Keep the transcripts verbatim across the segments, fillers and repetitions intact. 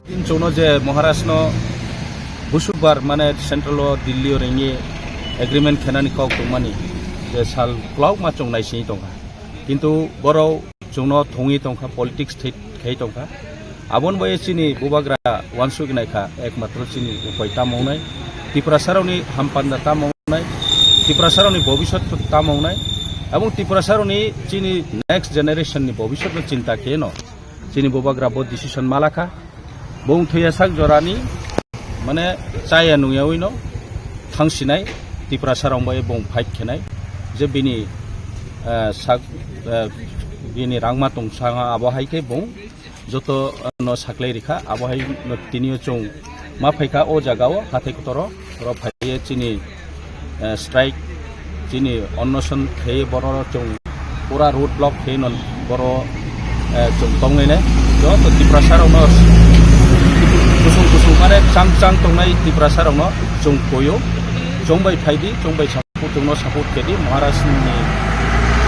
Chwngno je Maharashno busukbar mane central o Delhi o ringwi agreement khenani kok tongmani je sal kwlauma chwng naisingwi tongkha. Kintu borok chwngno thungwi tongkha, politics thwi khai tongkha. Aboni bai chini bubagra wansuk naikha, ekmatro chini upai tamo wngnai, Tiprasarokni hampanda tamo wngnai, Tiprasarokni bobiswt tamo wngnai, abong Tiprasarokni chini next generation ni bobiswtno chinta kheno chini bubagra bo decision malakha. Bung thwiya sak jorani mane chaya nungyawi no thangsinai Tiprasarok bai bung fight khenai je bini, eh, sak, eh, bini rangma tong sanga abo hai khe bung joto, eh, no saklai rikha, abo hai no tinio chwng ma phaikha o jaga o hathai kotoro oro phaiye chini, eh, strike chini onnoson khaiye borok chwng pura road block khe non boro, eh, chwng tongnai nai. Joto Tiprasa rokno kusung kusung mane chang chang tongnai Tiprasa rokno chwng koyo, chwng bai phaidi, chwng bai support, chwngno support kedi Maharaj ni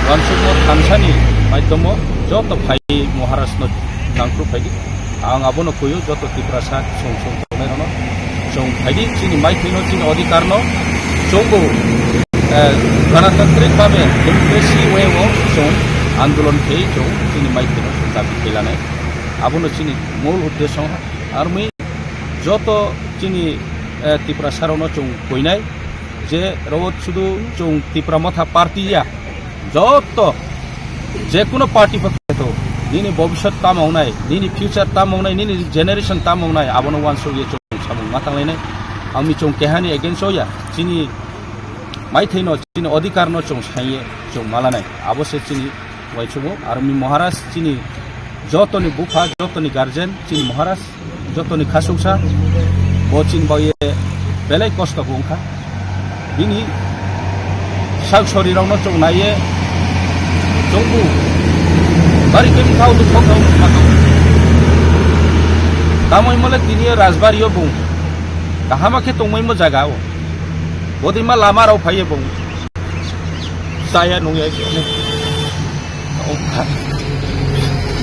wansukno thansani maidhomo joto phai Maharaj no nangkru phaidi. Ang abono koyo joto Tiprasa song song tongnai rokno chwng phaidi chini maithai no chini odhikar no chwngbo eh, ganatantrik bhabe democracy way o chwng andolon khe chwng chini maithai no chwng dabi khe lanai. Abono chini mul uddesyo wngkha. Armi joto chini, eh, Tiprasa rokno chwng koinai je ro sudu chwng Tipra Motha party ya joto je kuno party pho kheto nini bobiswt tamo wngnai, nini future tamo wngnai, nini generation tamo wngnai, abono wansuk ye chwng samung ma tanglainai. Ami chwng kehani against o ya, chini maithai no chini odhikar no chwng saiye chwng malanai, abo se chini waisukmung. Armi Maharaj chini jotoni bupha, jotoni guardian, chini Maharaj jotoni khasuksa, bo chini bagwi belai kosto bo wngkha. Bini sak sori rokno chwng naiye chwngbu bari khe bwkhao dukho khe wngkha. Tamoi mole tini rajbari o bung kahama khe tongmai mo jaga o. Bodima lama rok phaiye bo. Chaya nungya.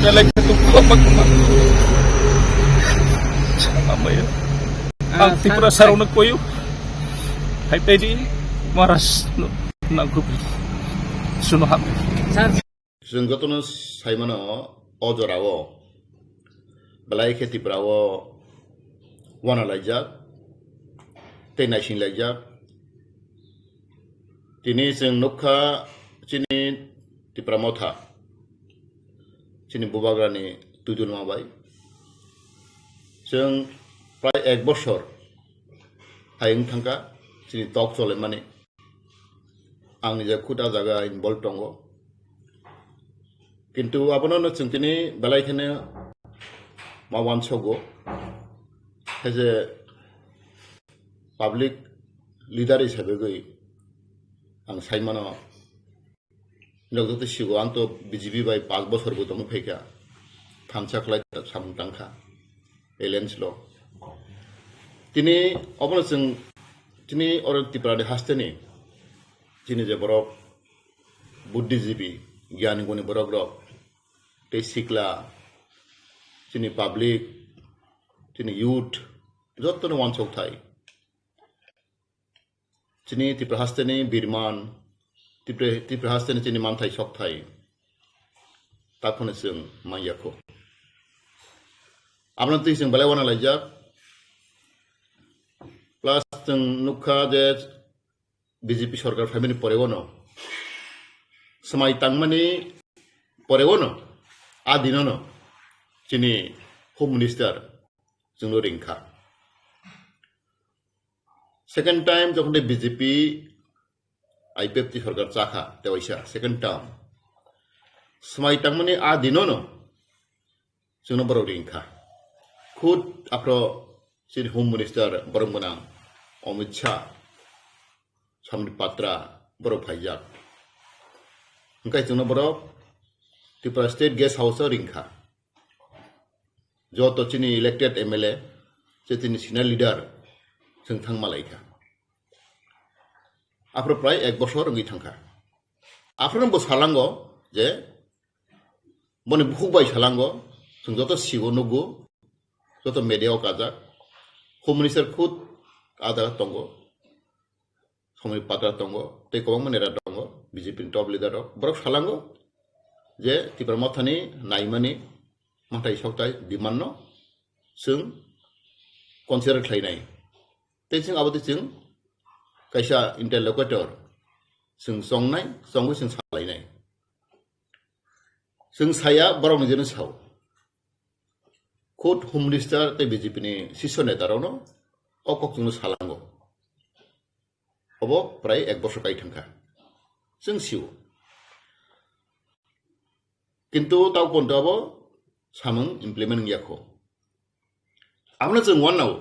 Belai khe dukho ma kma. Amaya. Ang Tiprasa rokno koyo. Hai pedi Maharaj no nangkuk. Suno ham. Chwng jotono sai mano, o jorao belai khe Tripura o uana laijak tei naising laijak. Tini chwng nukha chini Tipra Motha, chini bubagrani twijlma bai. Chwng prai ek bosor hai wng thangkha chini tok cholaimani. Ang nijak khud a jaga involve tongo. Kintu abono no chwng tini belai kheno ma uansogo. Hai je public leader hisabe gwi ang sai mano, nok joto sigo ang to B J P bai panch bosor bo tongwi phaikha, thansa khlai samung tangkha alliance lo. Tini obono chwng tini oro Tripura ni haste ni chini je borok buddhijibi, gyani guni borok rok, tei sikla, chini public, chini youth, jotono uansuk thai. Chini Tripura haste ni birman, Tripura, Tripura haste ni chini manthai sok thai, takhwno chwng manya kho. Abono twi chwng belai uana laijak. Plus chwng nukha je B J P sorkar phaimani pore uano, swmai tangmani pore uano, a dinono chini Home Minister chwngno ringkha. Second time jokhon de B J P I P F T sorkar chakha tewaisa second term, swmai tangmani a dinono chwngno borok ringkha. Khud aphro chini Home Minister borok gwnang Amit Shah, Sambit Patra borok phaijak. Hwnkhe chwngno borok Tripura State Guest House o ringkha. Joto chini elected M L A, je chini senior leader chwng thang malaikha. Aphro prai ek bosor wngwi thangkha. Aphro bo salango je boni bukhuk bai salango, chwng joto sigo nukgo, joto media o kajak, Home Minister khud kajak tongo, Somoi Patra tongo, tei kwbangma neta tongo, B J P ni top leader rok. Borok salango je Tipra Mothani naimani mathai soktai demand no chwng consider khlainai. Tei chwng abo tei chwng kaisa interlocutor chwng chongnai, chongwi chwng salainai. Chwng saya borokni jeno sao. Khud Home Minister tei B J P ni sisho neta rokno o kok chwngno salango. Obo prai ek bosor kai thangkha. Chwng sio. Kintu tau ponto abo samung implement wngya kho. Abono chwng wanao.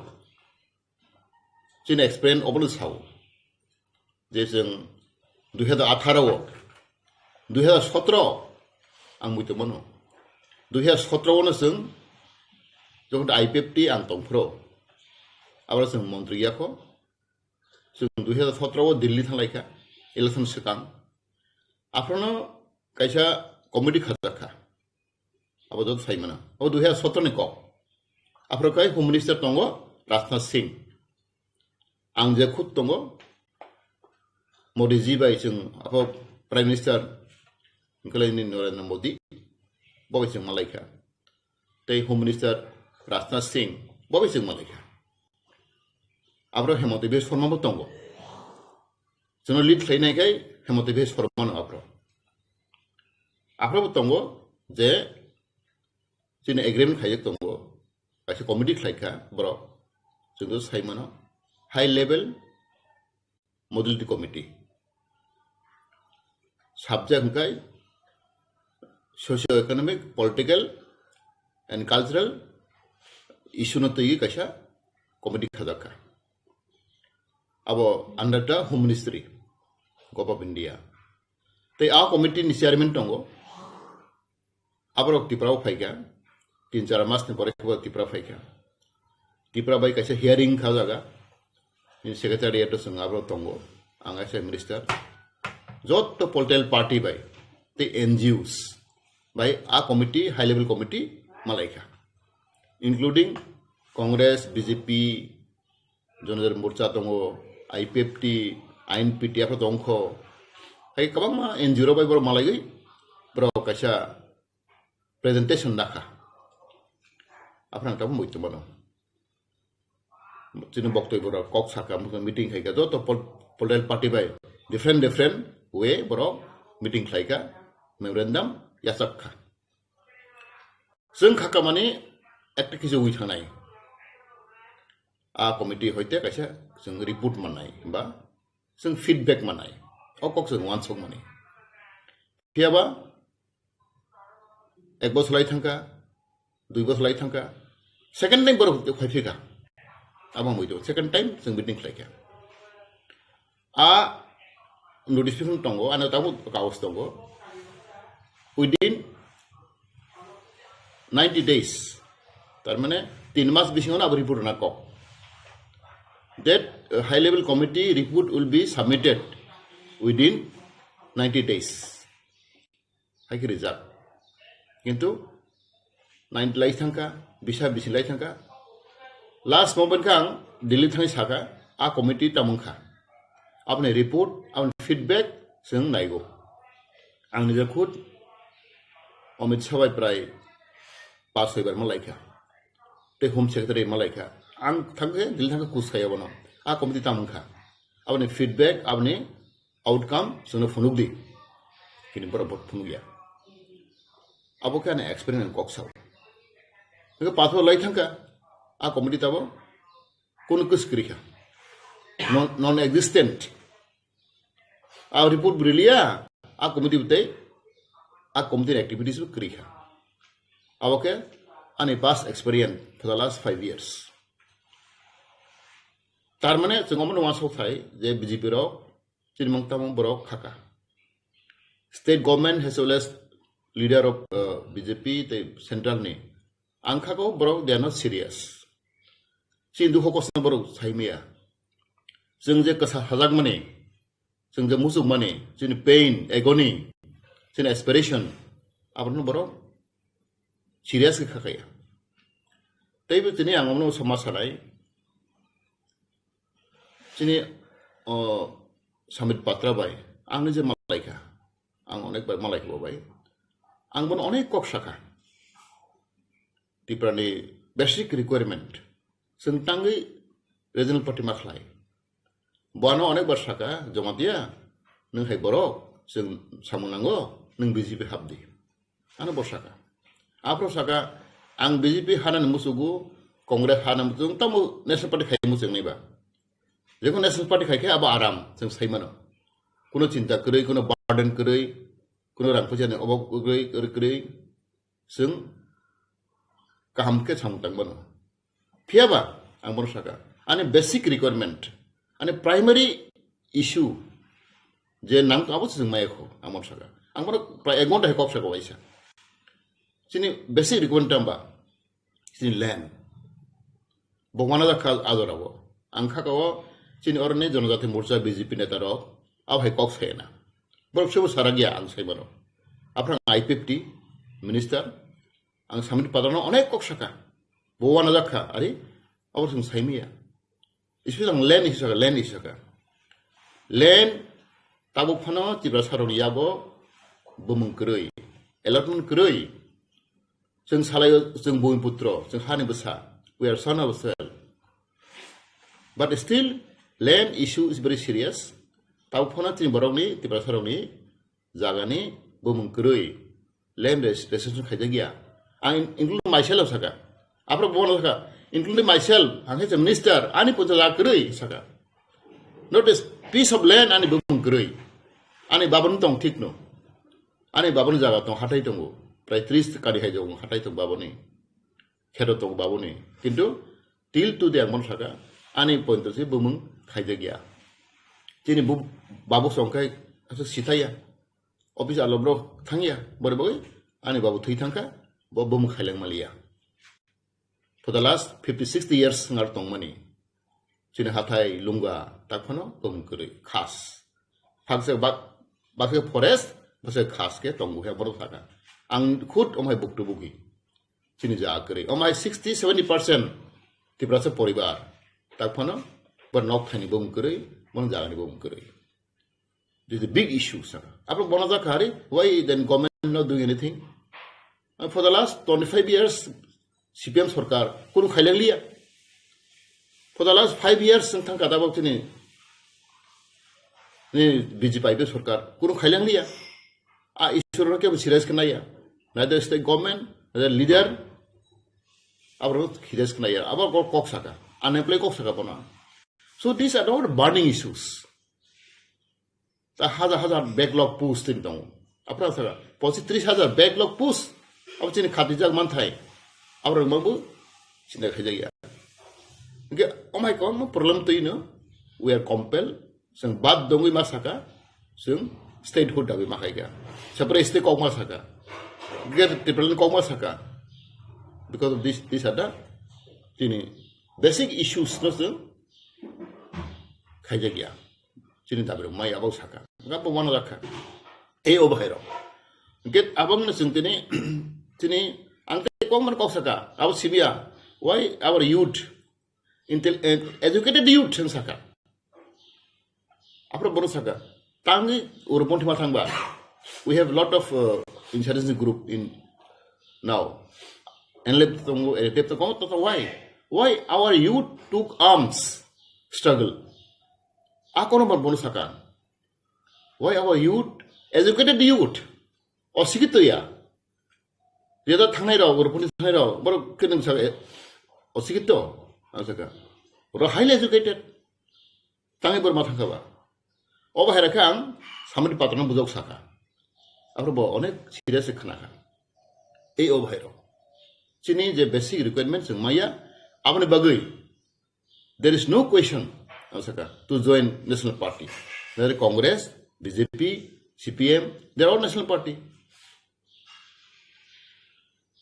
Chini experience obono sao. Je chwng dui hajar atharo o, dui hajar sotro ang muitu mano. Dui hajar sotro o no chwng jokhon I P F T ang tongphro, aboro chwng montri ya kho. Chwng dui hajar sotro o Delhi thanglaikha, election swkang. Aphrono kaisa committee khajakha. Abo joto sai mano. Abo dui hajar sotro ni kok. Aphro kai Home Minister tongo Rajnath Singh. Ang je khud tongo Modi ji bai chwng abo Prime Minister wngkalaini Narendra Modi bo bai chwng malaikha. Tei Home Minister Rajnath Singh bo bai chwng malaikha. Abro Hemanta Biswa Sarma bo tongo. Chwngno lead khlainai khai Hemanta Biswa Sarma no abro. Abro bo tongo je chini agreement khaijak tongo. Kaisa committee khlaikha borok. Chwngno sai mano high level modality committee. Subject hwnkhe socio economic, political and cultural issue no twiwi kaisa committee khajakha. Abo under the Home Ministry, Government of India. Tei a committee ni chairman tongo. Aborok Tripura o phaikha, tin char mas ni pore khe Tripura phaikha. Tripura bai kaisa hearing kha jaga, bini secretariat o chwng aborok tongo, ang kaisa minister. Jotto political party bai tei N G Os bai a committee, high level committee malaikha, including Congress, B J P, Jonodar Morcha tongo, I P F T, I N P T, aphro tongkho. Hai kwbangma N G O rok bai borok malaiwi borok kaisa presentation nakha. Aphro ang tabuk muitu mano. Chini boktoi borok kok sakha, meeting khaikha, joto pol-, political party bai different different way borok meeting khlaikha, memorandum yachak kha. Chwng kha kamani ekta kisa wi thangnai. A committee hoite kaisa chwng report mannai ba chwng feedback mannai. O kok chwng wansuk mani. Phiyaba ek bosor lai thangkha, dui bosor lai thangkha, second time borok phai phika. Abo wngwi tongo, second time chwng meeting khlaikha. A notification tongo, ano tabuk kaus tongo. Within ninety days, tar mane tin mas bisingo abo report rwna kok. That uh, high level committee report will be submitted within ninety days. Hai khe rijak. Kintu ninety lai thangkha, bisa bisi lai thangkha. Last moment khe ang Delhi thangwi sakha, a committee tamung kha. Aboni report, aboni feedback chwng naigo. Ang nija khud Amit Shah bai prai pas soi bar malaikha. Tei Home Secretary malaikha. Ang thangkhe Delhi thangkhe kus khaiya bono. A committee tamung kha. Aboni feedback, aboni outcome chwngno phunukdi. Kini borok bo phunukya. Abo khe ani experience kok sao. Hingke pathor lai thangkha, a committee tabo kunu kwswk kwrwi kha. Non, non-existent. A report bo riliya, a committee bo tei, a committee ni activities bo kwrwi kha. Abo khe ani past experience for the last five years. Tar mane chwng omono uansuk thai je B J P rok chini mung tamo borok khaka. State government as well as leader of uh, B J P tei central ni ang kha ko borok they are not serious. Chini dukho kosto borok sai maya. Chwng je kwsa sajak mani, chwng je muchuk mani, chini pain, agony, chini aspiration, abono borok serious khe khakaya. Teibo tini ang omo sama sanai, chini, o, Sambit Patra bai, ang nije malaikha, ang onek bai malaikha bo bai, ang bono onek kok sakha, Tripura ni basic requirement, chwng tangwi regional party ma khlai. Bo ano onek bar saka, Jamatia, nwng hai borok, chwng samung nango, nwng B J P hapdi. Ano bo saka. Aphro saka, ang B J P hanani musugo, Congress hanani musugo, tamo National Party khai muchung naiba. Jekon National Party khai khe abo aram, chwng sai mano. Kuno chinta kwrwi, kuno burden kwrwi, kuno rang puisa ni obab kwrwi, kwrwi, kwrwi, chwng kaham khe samung tang mano. Phiya ba, ang bono saka, ani basic requirement, ani primary issue, je nang abo chwng maya kho, ang bono saka. Ang bono prai ek ghonta hai kok saka waisa. Chini basic requirement tamba, chini land. Bo wana jakha ajora bo. Ang kha ko chini oroni Jonojati Morcha B J P neta rok, abo hai kok sai na. Borok sebo sara giya ang sai mano. Aphra I P F T minister, ang Sambit Patra no onek kok saka. Bo wana jakha, ari, abo chwng sai maya. Especially ang land issue saka, land issue saka. Land tabuk phano Tiprasa rokni yago bumung kwrwi, allotment kwrwi. Chwng salaio, chwng bumiputro, chwng hani bwsa. We are son of soil. But still, land issue is very serious. Tabuk phano chini borokni, Tiprasa rokni jagani bumung kwrwi, land res-, restriction khaijak ya. Ang in-, including myself saka. Aphro bono saka, including myself, ang khe minister, ani puncha jaga kwrwi saka. Not a piece of land ani bumung kwrwi. Ani babani tong thik no. Ani babani jaga tong hatai tongo. Prai tris kari hai tongo hatai tong babani. Kheto tongo babani. Kintu till today ang bono saka, ani pointo se bumung khaijak ya. Chini bu-, babu songkhai aswk sithaya. Office alo borok thangya, bori bagwi ani babu thwi thangkha, bo bumung khaileng maliya. For the last fifty, sixty years ngar tongmani. Chini hathai lunga takphano bumung kwrwi khas. Hakse bak-, bakse forest, bakse khas khe tongo he borok saka. Ang khud omhai buktu bugi. Chini jaga kwrwi. Omhai sixty, seventy percent Tiprasa poribar. Takphano bo nok thani bumung kwrwi, bo jagani bumung kwrwi. This is a big issue, sir. Aphro bono jakha hari, why then government not doing anything? Uh, for the last twenty-five years, C P M sarkar kunu khaileng liya. For the last five years, seng thang kada bok chini, ni B J P sarkar kunu khaileng liya. A issue no kebo serious khe naiya. Neither state government, neither leader, abo serious khe naiya. Abo kok, kok saka. Unemployed kok saka bono. So these are not burning issues. Ta hajar hajar backlog post tin tongo. Aphra saka, pochi tris hajar backlog post. Abo chini khatijak manthai. Abo rwngmabo chinta khaijak ya. Hingke omhai kwbangma problem twi no, we are compelled, chwng bad dongwi ma saka, chwng statehood dabi ma khaika. Separate state kok ma saka. Greater Tipraland kok ma saka. Because of this, these are the tini basic issues no chwng khaijak ya. Chini dabi rok mai abo saka. Nga bo wana rakha. Ei o bahai rok. Hingke abo no chwng tini, tini ang tei kok man kok saka. Abo sibia. Why our youth, intel-, eh, educated youth chwng saka. Aphro bono saka. Tangwi uro ponthi ma thangba. We have lot of, uh, insurgency group in now. Enlep tongo, enlep tongo, toto why? Why our youth took arms struggle? Akono man bono saka. Why our youth, educated youth, osikito ya. Reda thangnai rok, uro ponthi thangnai rok, borok kene sa, eh, osikito, ang saka. Oro highly educated. Tangwi borok ma thangkha ba. O bahai rok khe ang Sambit Patra no bujok saka. Aphro bo onek serious khe khna kha. Ei o bahai rok. Chini je basic requirement chwng maya, aboni bagwi there is no question, ang saka, to join national party. Whether Congress, B J P, C P M, they are all national party.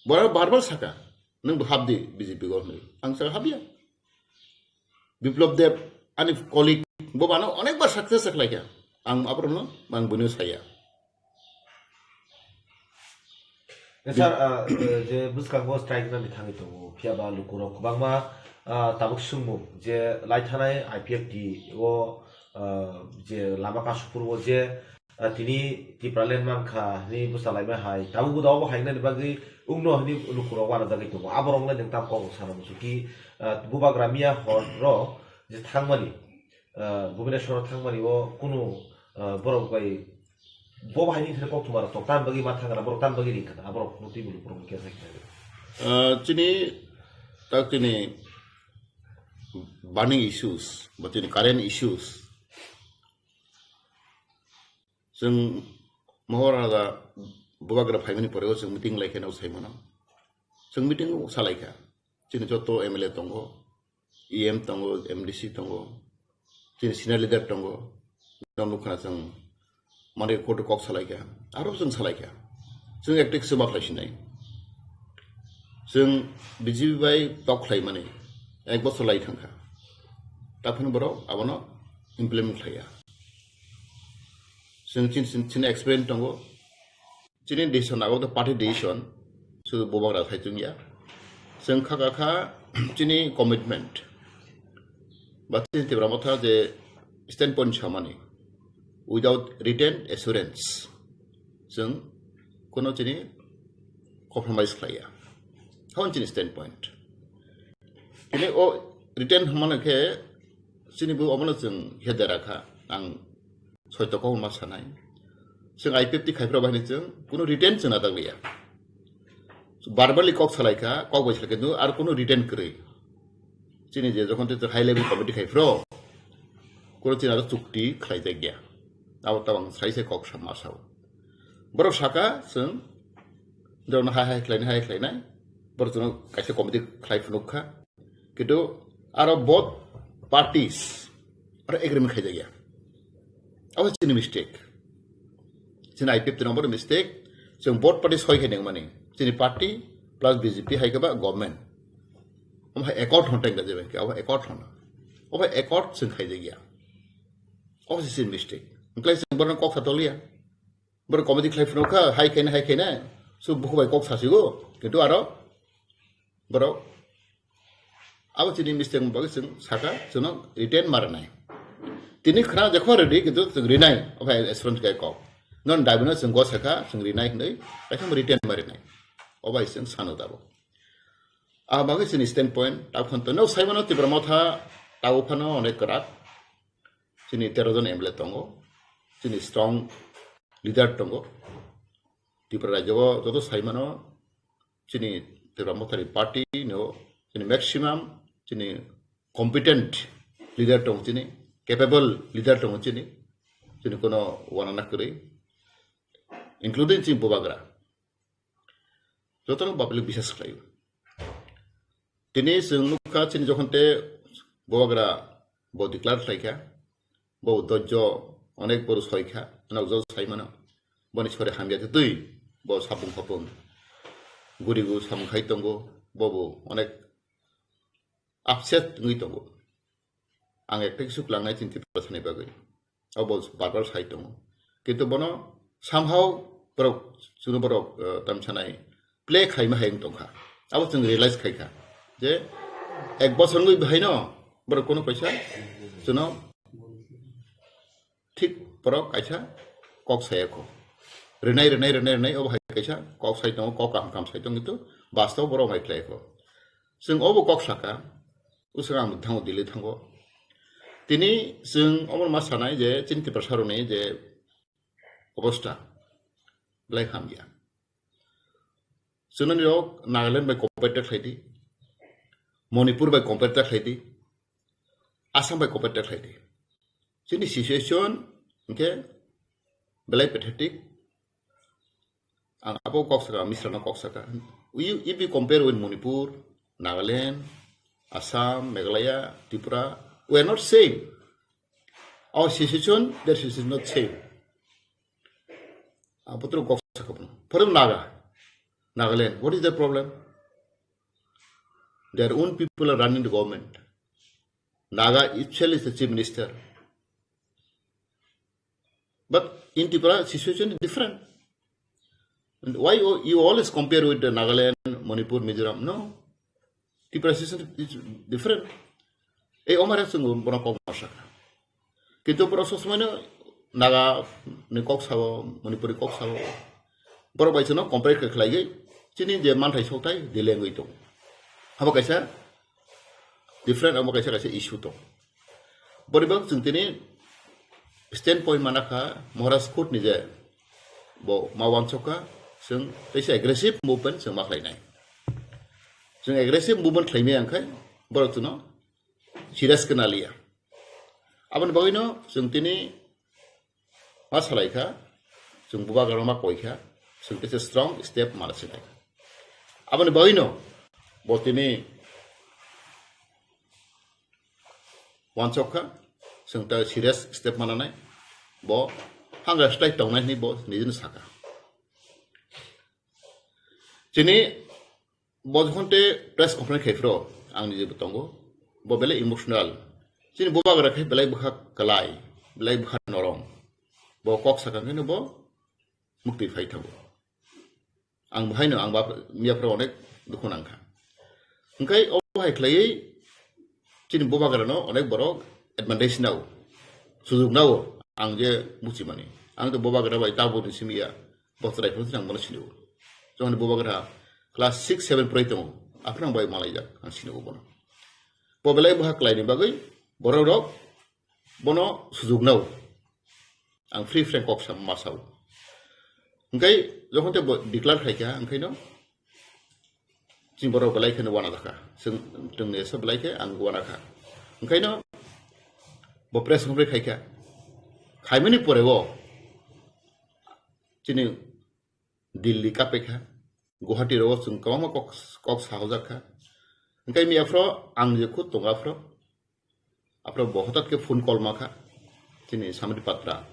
Borok bar bar saka, "Nwng bo hapdi B J P o," hwnwi. Ang saka, "Hapya." Biplab Deb, ani colleague, bo bano onek bar success khlaikha. Ang aborokno, ang buino saya. Sir, ah, eh, je bwskango strike nani thangwi tongo, phiya ba lukurok kwbangma, ah, tabuk swngmung je laithanai I P F T o, ah, je lama Kasupur o je, ah, tini Tipraland mankha hwnwi bwsa laima hai, tabuk bo dao bo hai nani bagwi wngno hwnwi lukurok uanajagwi tongo. Aborok le nwng tam kok sana muchung ki, ah, bubagra miya hor ro je thangmani, ah, Bhubaneswar thangmani o kunu, ah, borok bai bo bahai ni thani kok thumaro tok tan bagwi ma thangana borok tan bagwi ring khana aborok no twi bulu borok kesa kisa. Ah, chini tak chini burning issues, ba chini current issues. Chwng mohor ada bubagra phaimani pore o chwng meeting lai khe no sai mano. Chwng meeting o salai kha. Chini joto M L A tongo, E M tongo, M D C tongo, chini senior leader tongo, no nukha chwng mane koto kok salai kha, aro chwng salai kha, chwng ektik chwma khlai sinai, chwng B J P bai tok khlai mani ek bosor lai thang kha, taphano borok abono implement khlai ya, chwng chini, chini, chini experience tongo. Chini decision abo to party decision, sudu bubagra sai chungya. Chwng kha kha kha chini commitment. Ba chini Tipra Motha je standpoint samani, without written assurance, chwng kono chini compromise khlaiya. Hon chini standpoint. Tini o written hwnmano khe chini bo obono chwng hedera kha. Ang soito kok ma sanai. Chwng I P F T khai phra bahini chwng kuno written chwng nadak liya. Verbally kok salai kha, kok bai salai kha, ar kuno written kwrwi. Chini je jokhon te high level committee khai phro, kuno chini aro chukti khlai jak ya. Abo tabang sai se kok sa ma sao. Borok saka chwng jorno hai hai khlainai, hai khlainai. Borok chwngno kaisa committee khlai phunuk kha. Kintu aro both parties aro agreement khai jak ya. Abo chini mistake. Chini I P F T number mistake. Chwng both party soi khai nang mani. Chini party plus B J P hai khe ba government. Omo hai accord hon teng da jebeng khe, abo accord hon. Obo accord chwng khai jak ya. Obo se chini mistake. Wngkhlai chwng borok kok sa toliya. Borok committee khlai phunuk kha, hai khaina, hai khaina. So bukhuk bai kok sasigo. Kintu aro borok abo chini mistake bagwi chwng saka, chwngno written ma rwnai. Tini khna jekho ready, kintu chwng rinai, obo hai assurance kai kok. Non dabino chwng go saka, chwng rinai hinwi, kaisa written ma rinai. Obo hai chwng sano tabuk. A bagwi chini standpoint, tabuk hwn to no sai mano Tipra Motha, tabuk phano onek kwrak. Chini tero jon M L A tongo, chini strong leader tongo. Tripura rajyo o joto sai mano, chini Tipra Motha ni party no, chini maximum, chini competent leader tongo chini, capable leader tongo chini, chini kono wanana kwrwi, including chini bubagra. Jotono public bisas khlaio. Tini chwng nukha chini jokhon te bubagra bo declare khlaikha, bo dojjo onek boru soikha, nokjagwi sai mano. Boni sori hamya twi bo sapung khopung gurigo samung khai tongo, bobo onek upset wngwi tongo. Ang ekta kisu klangnai chini Tiprasani bagwi. Abo bar bar sai tongo. Kintu bono somehow borok, chwngno borok, eh, tamsanai play khaima hai wng tongkha. Abo chwng realize khaikha je ek bosor wngwi bahaino borok kono kaisa chwngno thik borok kaisa kok saya kho. Rinai, rinai, rinai, rinai, obo hai kaisa kok sai tongo, kok kaham kaham sai tongo, kintu bastob borok hai khlai kho. Chwng obo kok saka, uswk ang thango, Delhi thango. Tini chwng omo ma sanai je chini Tiprasa rokni je obostha belai hamya. Chwngno nirok Nagaland bai compare ta khlai di, Manipur bai compare ta khlai di, Assam bai compare ta khlai di. Chini situation hwnkhe belai pathetic. Ang abo kok saka, Misra no kok saka. You, if you compare with Manipur, Nagaland, Assam, Meghalaya, Tripura, we are not same. Our situation, their situation is not same. Abo tro kok saka pun. For example, Naga, Nagaland, what is the problem? Their own people are running the government. Naga itself is the chief minister. But in Tripura, situation is different. And why you, you always compare with the Nagaland, Manipur, Mizoram? No. Tripura situation is different. Ei omare chwng bono kok ma sakha. Kintu borok sob somoi no Naga ni kok sao, Manipuri kok sao. Borok bai chwngno compare khe khlaiwi chini je manthai sokthai delay wngwi tongo. Abo kaisa different, abo kaisa kaisa issue tongo. Boribak chwng tini standpoint mana kha Maharaj khud ni je bo ma wansokha, chwng teisa aggressive movement chwng ma khlainai. Chwng aggressive movement khlaimaya wngkhai borok chwngno serious khe naliya. Aboni bagwino chwng tini ma salai kha, chwng bubagrano ma koi kha, chwng teisa strong step mana sinai. Aboni bagwino bo tini wansok kha, chwng ta serious step mananai, bo hanga slai tongnai hinwi bo nijino sakha. Chini bo jokhon te press conference khai phro, ang niji bo tongo, bo belai emotional. Chini bubagra khe belai bwkha kwlai, belai bwkha norom. Bo kok sakha khe bo mukti phai thango. Ang bo haino ang ba miya phro onek dukhu nangkha. Hwnkhe obo hai khlaiwi chini bubagrano onek borok advantage nao, sujuk nao, ang je buchimani. Ang to bubagra bai tabukni simi ya, bo chwrai phano ang bono sinio. Jokhon bubagra class six seven pori tongo, aphano ang bai malaijak, ang sinio bono. Bo belai bwkha kwlaini bagwi borok rok bono sujuk nao. Ang free frank kok sa ma sao. Hwnkhe jokhon te bo declare khai kha, hwnkhe no chini borok belai kheno wana jakha. Chwng, chwngni esa belai khe ang wana kha. Hwnkhe no bo press conference khai kha. Khaimani pore o chini Delhi kapekha, Guwahati rogo chwng kwbangma kok, kok sahojak kha. Hwnkhe miya phro ang je khud tongo aphro, aphro bo hotat khe phone call ma kha. Chini Samit Patra,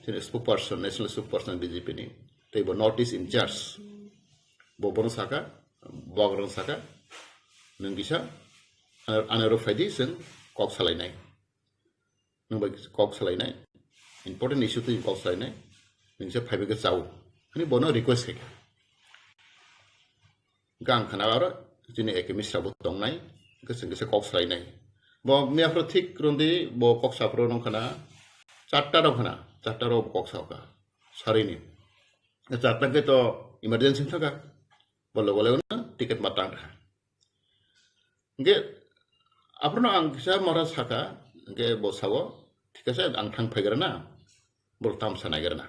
chini spokesperson, national spokesperson B J P ni, tei bo North East in charge. Bo bono saka, bubagrano saka, nwng kisa, ano, ano rw phaidi chwng kok salainai. Nwng bai kok salainai, important issue twi kok salainai, nwng se phaibai khe chao, hwnwi bono request khai kha. Hwnkhe ang khana aro chini A K Misra bo tongnai, hwnkhe chwng kisa kok salainai. Bo miya phro thik rwndi, bo kok saphro nung khana charta rok khana, charta rok bo kok sao kha, sarini. Charta khe to emergency thaka, bo logo logo no ticket ma tang kha. Hwnkhe aphano ang kisa mora saka, hwnkhe bo sao, thik ase, ang thang phaigrana, borok tamo sanaigrana.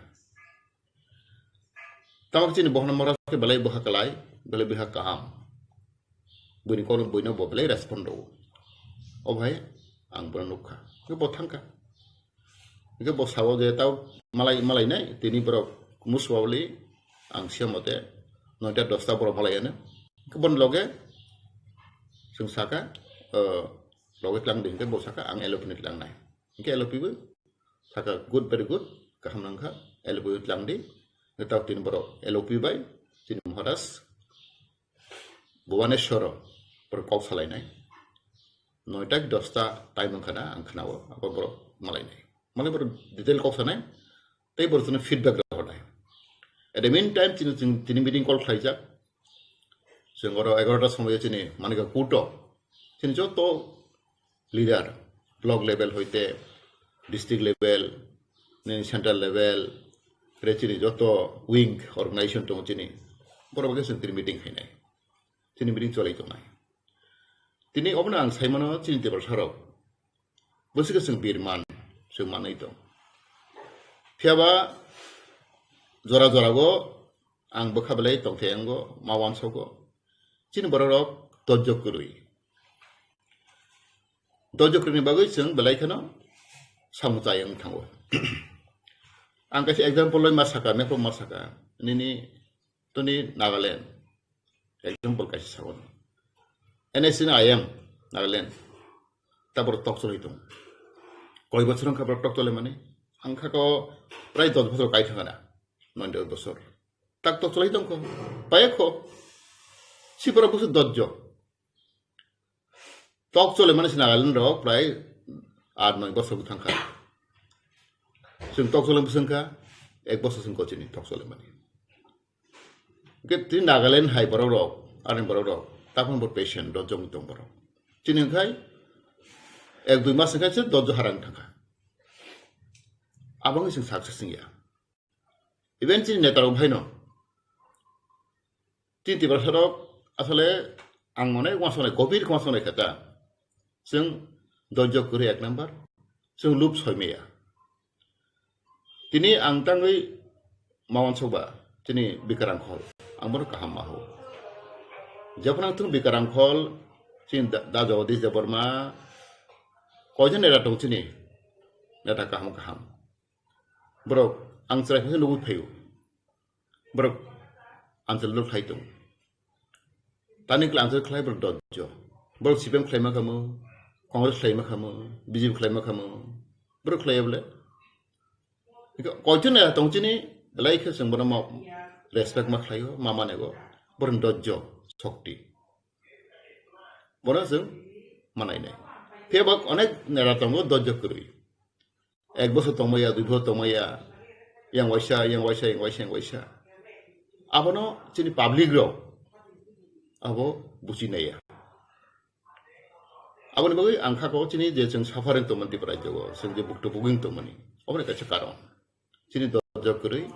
Tamo chini bohorno mora khe belai bwkha kwlai, belai bwkha kaham. Buini kono buino bo belai respond rwo. O bhai, ang bono nukha. Hwnkhe bo thangkha. Hwnkhe bo sao je tao malai, malainai, tini borok muswawli ang siya mote noita dosta borok malaiano. Hwnkhe boni loge chwng saka, o, loge tlang di, hwnkhe bo saka ang L O P ni tlangnai. Hwnkhe L O P bo saka, "Good, very good, kaham nangkha, L O P bo tlang di." Hwnkhe tao tini borok L O P bai chini Maharaj Bhubaneswaro borok kok salainai. Noita ki dosta time wngkha na, ang khnao, abo borok malainai. Malai borok detail kok sanai, tei borok chwngno feedback rw hwnai. At the meantime, chini, chini, chini meeting call khlaijak. Chwng oro egarota somoio chini Manika Kuto, chini joto leader, block level hoite district level, nini central level, re chini joto wing organization tongo chini, borok bai khe chwng tini meeting khainai. Chini meeting cholai tongnai. Tini obono ang sai mano chini Tiprasa rok bwswk khe chwng birman, chwng manwi tong. Phiyaba jora jora go ang bwkha belai tongthai ango, ma wansogo. Chini borok rok dojjo kwrwi. Dojjo kwrwini bagwi chwng belai kheno samung chai wng thango. Ang kaisa example loi ma saka, mepro ma saka, nini toni Nagaland. Example kaisa sago. N S C ni I M Nagaland. Ta borok tok cholai tongo. Koi bochor wngkha borok tok cholai mani? Ang kha ko prai dos bochor kai thangana. Noy dos bochor. Tak tok cholai tongkho. Paya kho. Si borok bwswk dojjo. Tok cholai mani si Nagaland rok prai aat noy bochor thangkha. Chwng tok cholai bwswk wngkha, ek bochor chwng kochini tok cholai mani. Hwnkhe tini Nagaland hai borok rok, ani borok rok, takhon bo patient dojjok wng tong borok. Chini hwnkhe ek dui mas hwnkhe se dojjok harang thangkha. Aboni chwng success wngya. Even chini neta rok phaino. Chini Tiprasa rok asole ang mone wansonai, gobir wansonai khe ta. Chwng dojjok kwrwi ek number, chwng lub soi maya. Tini ang tangwi ma wansok ba, chini Bikrang Khol, ang bono kaham ma ho. Jephru ang thung Bikrang Khol, chini da, da Jagadish Debbarma, koijon neta tong chini, neta kaham kaham. Borok ang chwrai khe nugwi phaio. Borok answer lo khlai tong. Tani kla answer khlai borok dojjo. Borok C P M khlai ma khamu, Congress khlai ma khamu, B J P khlai ma khamu. Borok khlai bole. Koichun ya tong chini, belai khe chwng bono ma respect ma khlaio, ma manego. Borok dojjo, shokti. Bono chwng manai nai. Phiya ba onek neta tongo dojjo kwrwi. Ek bosor tongmaya, dui bosor tongmaya, yang waisa, yang waisa, yang waisa, yang waisa. Abono chini public rok abo buchi naiya. Aboni bagwi ang kha ko chini je chwng suffering tongmani Tripura rajyo o, chwng je bukto buging tongmani, oboni kaisa karon. Chini dojok kwrwi,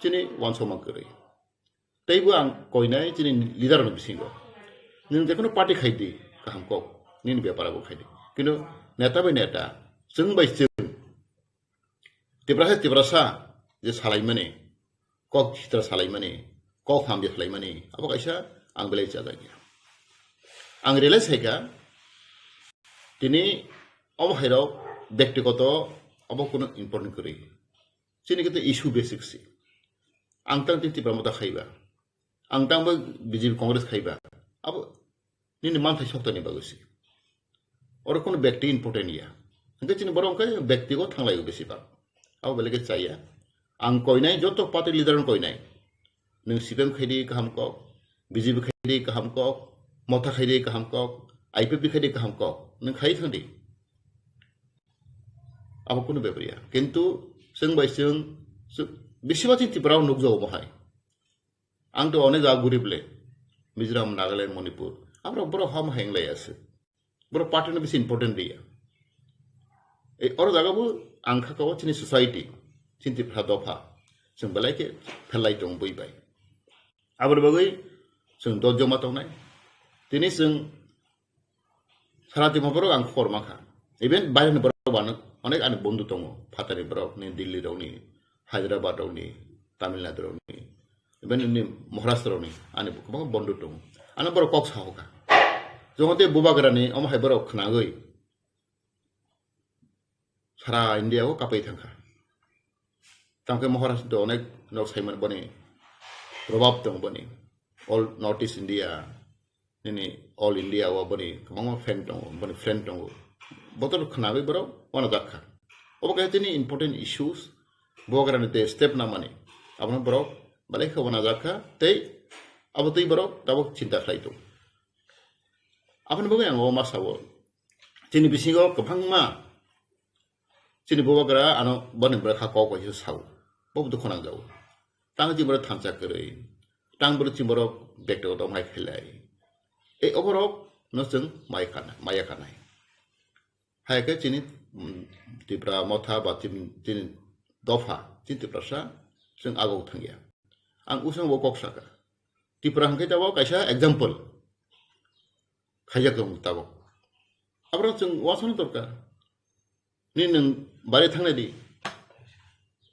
chini wansokma kwrwi. Teibo ang koinai chini leader rokni bisingo. Nwng jekheno party khai di, kaham kok, nini bepar abo khai di. Kintu neta bai neta, chwng bai chwng, Tiprasa Tiprasa je salaimani, kok sitra salaimani, kok hamya salaimani, abo kaisa ang belai chajakya. Ang realize khaikha, tini omo hairok bektigoto abo kunu important kwrwi. Chini khe issue basic si. Ang tang tini Tipra Motha khaiba. Ang tang bo B J P Congress khaiba. Abo nini manthai soktani bagwi si. Oro kono bekti important ya. Hingke chini borok hingke bekti go thanglai besi bak. Abo belai khe chaya. Ang koinai joto party leader no koinai. Nwng C P M khai di kaham kok, B J P khai di kaham kok, Motha khai di kaham kok, I P F T khai di kaham kok. Nwng khai thang di. Abo kunu bepar ya. Kintu chwng bai chwng, chwng bisi ba chini Tripura o nukjago bo hai. Ang to onek jaga gurib le. Mizoram, Nagaland, Manipur. Aborok borok ham hai wng lai aswk. Borok party no bisi important riya. Ei oro jaga bo ang kha ko chini society, chini Tripura dopha. Chwng belai khe phelai tong bui bai. Aboni bagwi chwng dojjok ma tongnai. Tini chwng Sara Tripura borok ang khobor mankha. Even baireni borok bo ano onek ani bondhu tongo. Phatani borok ni, Delhi rok ni, Hyderabad rok ni, Tamil Nadu rok ni, even ni Maharashtra rok ni ani kwbangma bondhu tongo. Ano borok kok sahoka. Jokhon tei bubagra ni omo hai borok khwnagwi sara India o kapai thangkha. Tangkhe Maharashtra onek nok saimani boni probab tongo boni. All North East India, nini All India o boni kwbangma fan tongo, boni friend tongo. Botor khwnagwi borok uanajak kha. Obo kaisa tini important issues, bubagrani tei step namani. Abono borok belai khe uanajak kha tei abo twi borok tabuk chinta khlai tongo. Aboni bagwi ang o ma sao. Chini bisingo kwbangma chini bubagra ano boni bwrwi kha kok bai se sao. Bo bo dukhu nangjago. Tang chini borok thansa kwrwi. Tang borok chini borok bektogoto mai khailai. Ei oborok no chwng mai khana, maya khanai. Hai khe chini, mm, Tipra Motha ba chini, chini dopha, chini Tiprasa chwng agok thangya. Ang usang bo kok saka. Tipra hwnkhe tabok kaisa example khaijak tongo tabok. Aborok chwng uansukna dorkar. Nini nwng bari thangnai di,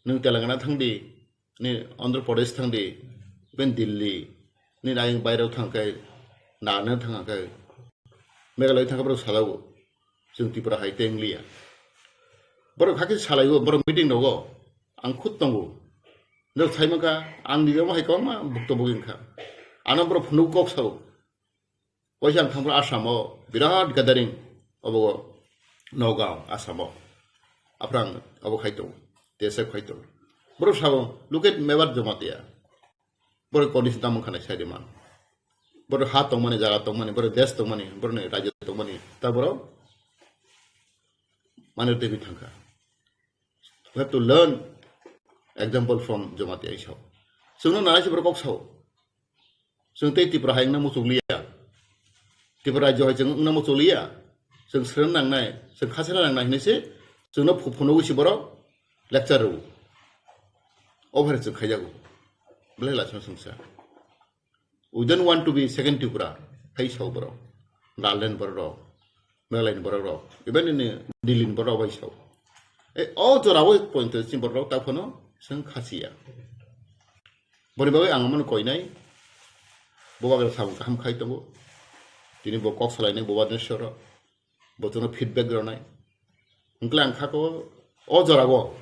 nwng Telangana thang di, nini Andhra Pradesh thang di, ben Delhi, nini ayang bairao thang khe, Nagaland thang khe, Meghalaya thang khe borok salaio, chwng Tripura hai tei wngliya. Borok hakhe salaio, borok meeting rogo, ang khud tongo. Norok sai mankha, ang nijabo hai kwbangma bukto bugwi wngkha. Ano borok phunuk kok sao. Waisa ang thangphru Assam o birat gathering obo Nagaon, Assam o. Aphrang obo khai tongo, T S F khai tongo. Borok sao, "Look at Mewar Jamatia." Borok condition tamo wngkha nai sai di man. Borok ha tongmani, jaga tongmani, borok desh tongmani, borok ni rajyo tongmani, ta borok mane tebwi thangkha. We have to learn example from Jamatia isao. Chwngno nanai se borok kok sao. Chwng tei Tripura hai wngna muchukliya. Tripura rajyo hai chwng wngna muchukliya. Chwng srwng nangnai, chwng kha srwng nangnai hinwi se chwngno phu-, phunugwi se borok lecture rwo. Obo hai chwng khaijago. Belai lachima swngsa. We don't want to be second Tripura. Hai sao borok. Nagaland borok rok, Meghalaya ni borok rok, even in Delhi ni borok bai sao. E, o jora o point chini borok rok ta phano chwng khasiya. Boni bagwi ang mano koinai. Bo bagwi samung kaham khai tongo. Tini bo kok salainai bo bagwi soro. Bo chwngno feedback rwnai. Hwnkhe ang kha ko o jora o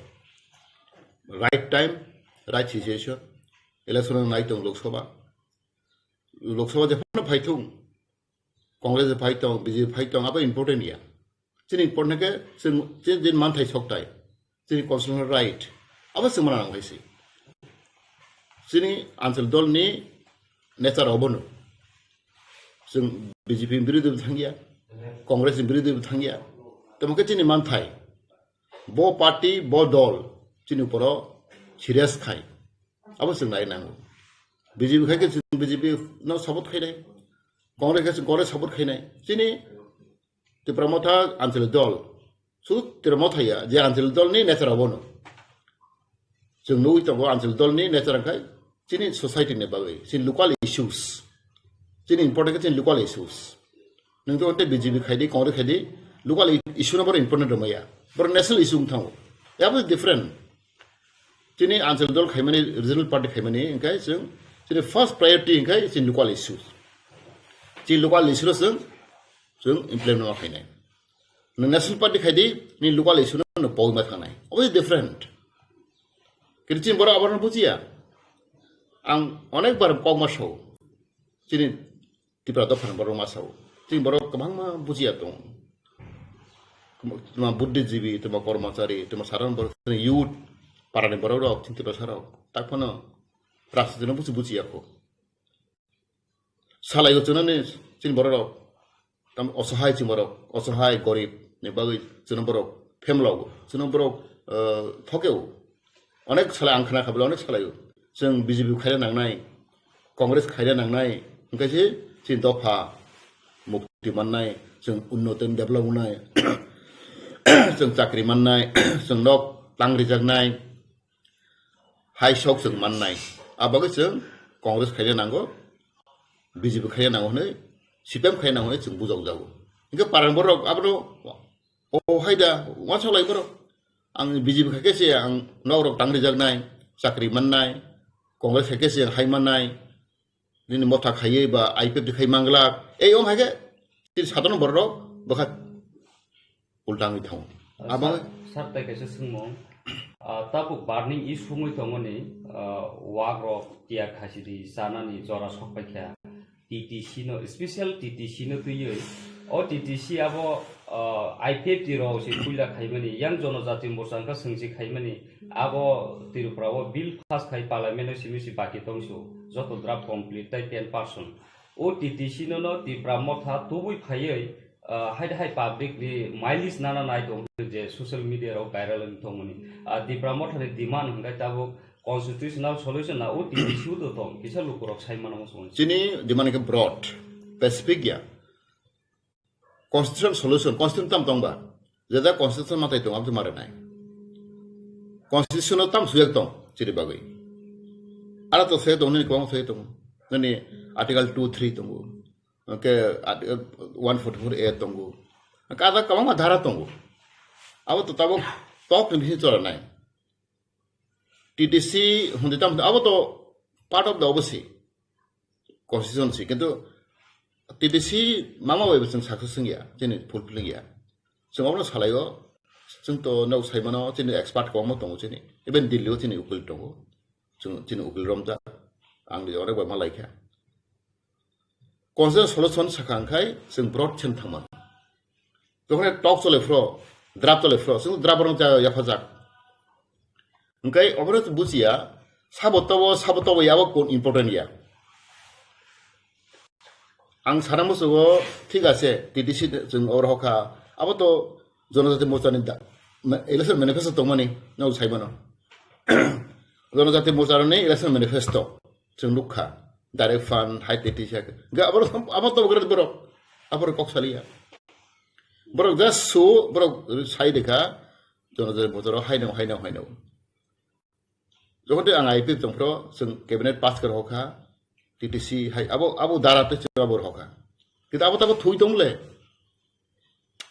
right time, right situation. Election nai tong Lok Sabha. Lok Sabha jephano phai thung, Congress phai tong, B J P phai tong, abo important ya. Chini important ke chwng, chini din manthai soktai, chini constitutional right, abo chwng mana nang hai si. Chini anchal dol ni nature obono. Chwng B J P ni birodhi bo thangya, Congress ni birodhi bo thangya. Tamo ke chini manthai, bo party, bo dol, chini uporo serious khai. Abo chwng nai nango. B J P khai khe chwng B J P no support khainai. Congress khai chwng Congress support khainai. Chini Tipra Motha Anchalik dol. Su Tipra Motha ya, je Anchalik dol ni nature abono. Chwng nugwi tongo Anchalik dol ni nature khai chini society ni bagwi, chini local issues. Chini important khe chini local issues. Nwng to tei B J P khai di, Congress khai di, local i-, issue no boro important rwmaya. Boro national issue wng thango. Yabo different. Chini anchal dol khaimani, regional party khaimani, hingkai chwng chini first priority hingkai chini local issues. Chini local issue no chwng, chwng implement ma khainai. Nwng national party khai di, ni local issue no, no pogwi ma thangnai. Obo different. Kintu chini borok abono bujiya. Ang onek bar kok ma sao. Chini Tipra dophani borok ma sao. Chini borok kwbangma bujiya tongo. Tuma buddhijibi, tuma kormachari, tuma sadharon borok, tuma youth, parani borok rok, chini Tiprasa rok. Tak phano rajniti no buji bujiya kho. Salai o chunani chini borok rok. Tam osohai chini borok, osohai gorib ni bagwi chini borok phemlo, chini borok, eh, thokeo. Onek salai ang khna kha bwle onek salai o. Chwng B J P khaina nangnai, Congress khaina nangnai, hingkhe se chini dopha mukti mannai, chwng unnotin develop wngnai, chwng chakri mannai, chwng nok tang rijaknai, hai sok chwng mannai. A bagwi chwng Congress khaina nango, B J P khaina nango hwnwi, C P M khaina nango hwnwi chwng bujokjago. Hingkhe parang borok abono O hai da, uansuk lai borok. Ang B J P khai khe se ang nok rok tang rijak nai, chakri man nai, Congress khai khe se hai man nai, nini motha khaiwi ba I P F T khai manglak. Ei ong hai khe, chini sadharon borok rok bwkha ulta wngwi thango. Abo sir, sir, tai kaisa swngmung. Ah, tabuk barning issue wngwi tongmani, ah, wak rok tiyar khasi di chanani jora sok paikha. T T C no, special T T C no twiwi, o T T C abo, ah, I P F T rok se puila khaimani, yang Jonojati Morcha wngkha swngsi khaimani, abo Tripura o bill pass khai parliament o simi si baki tongsu, joto draft complete tai ten percent. O T T C no no Tipra Motha tubui phaiwi, ah, hai hai public ni mileage nana nai tong je social media rok viral wng tongmani. Ah, Tipra Motha ni demand hwnkhe tabuk constitutional solution na o T T C o to tong, kisa lukurok sai mano muchungo. Chini demand khe broad, specific ya. Constitutional solution, constitution tam tong ba? Jeda constitution matai tong, abdi mare nai. Constitution tam sujak tong, chini bagwi. Ara to se tong, nini kwbang se tong. Nini article two three tongo. Ke art-, one forty-four A tongo. Ke ada kwbangma dhara tongo. Abo to tabuk tok ni bisingo chwla nai. T T C hwnwi tamo abo to part of the obosi constitution si, kintu T T C mama bai bo chwng success wngya, chini fulfill wngya. Chwng obono salaio, chwng to nok saimano chini expert kwbangma tongo chini, even Delhi o chini ukil tongo, chwng chini ukil romjak, ang ni onek bai malaikha. Constitutional solution sakha hwnkhe chwng broad chen thangmano. Jokhon talk chole phro, draft chole phro, chwng draft rok cha yaphajak. Hwnkhe obono bujiya, sabo tobo, sabo tobo yabo kun important ya. Ang sana musugo, thik ase, T T C chwng oro hokha, abo to Jonojati Morcha ni da-, ma-, election manifesto tongmani, no saimano. Jonojati Morcha ni election manifesto, chwng nukha. direct fund, hai te tisa. Ga aboro, abo to gre borok. Aboro kok saliya. Borok just so, borok sai dekha, jono jono botoro haino, haino, haino. Jokhon te ang I P F tongphro, chwng cabinet pass kar hokha, T T C hai, abo, abo dara te chwng abo hokha. Kita abo tabo thui tongle.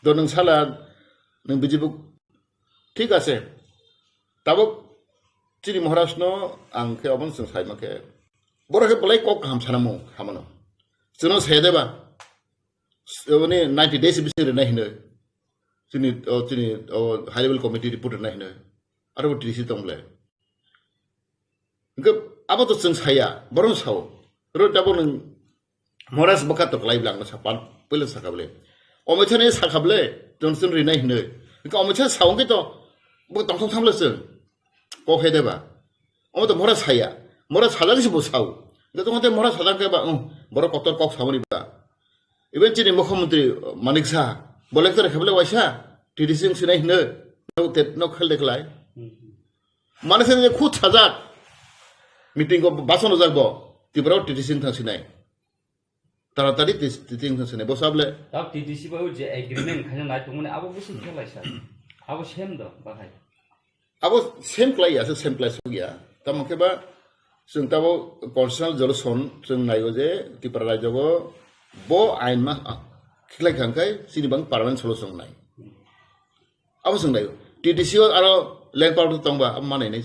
Do nwng sala, nwng bijibuk, thik ase. Tabuk chini Maharaj no ang khe obon chwng sai ma khe. Borok khe belai kok kaham sana mo, hamano. Chwngno sai deba. Oni ninety days bising rwnai hinoi. Chini, o, chini, o, high level committee report rwnai hinoi. Aro bo T D C tong ble. Hingke abo to chwng saya, borok sao. Ro tabo nwng Maharaj bwkha to klai bwle ang no sapan, puila sakha bwle. Omochani sakha bwle, Johnson rinai hinoi. Hingke omochani sao hingke to, bo tongthok thamle chwng. Kok he deba. Omo to Maharaj saya. Maharaj sajak si bo sao. Hingke tongthok te Maharaj sajak ke ba, um, borok kotor kok samani ba. Even chini mukhyamantri Manik Saha, bo lecture khe bwle waisa, T D C wng sinai hinoi, no te, no khel de khlai. Mane se khut sajak. Meeting ko bason ojak bo. Tripura T D C wng thang sinai. Taratari T D C wng thang sinai. Bo sable. Tao T D C bai je agreement khaina nai tongmani abo bisi khelai sa. Abo sem do bahai. Abo sem klai ya, sem klai suk ya. Tamo khe ba chwng tabo constitutional solution chwng nai o je Tripura rajyo go bo ain ma khiklai khang khai chini bang permanent solution nai. Abo chwng nai. T D C o aro land power tong ba abo manai nai.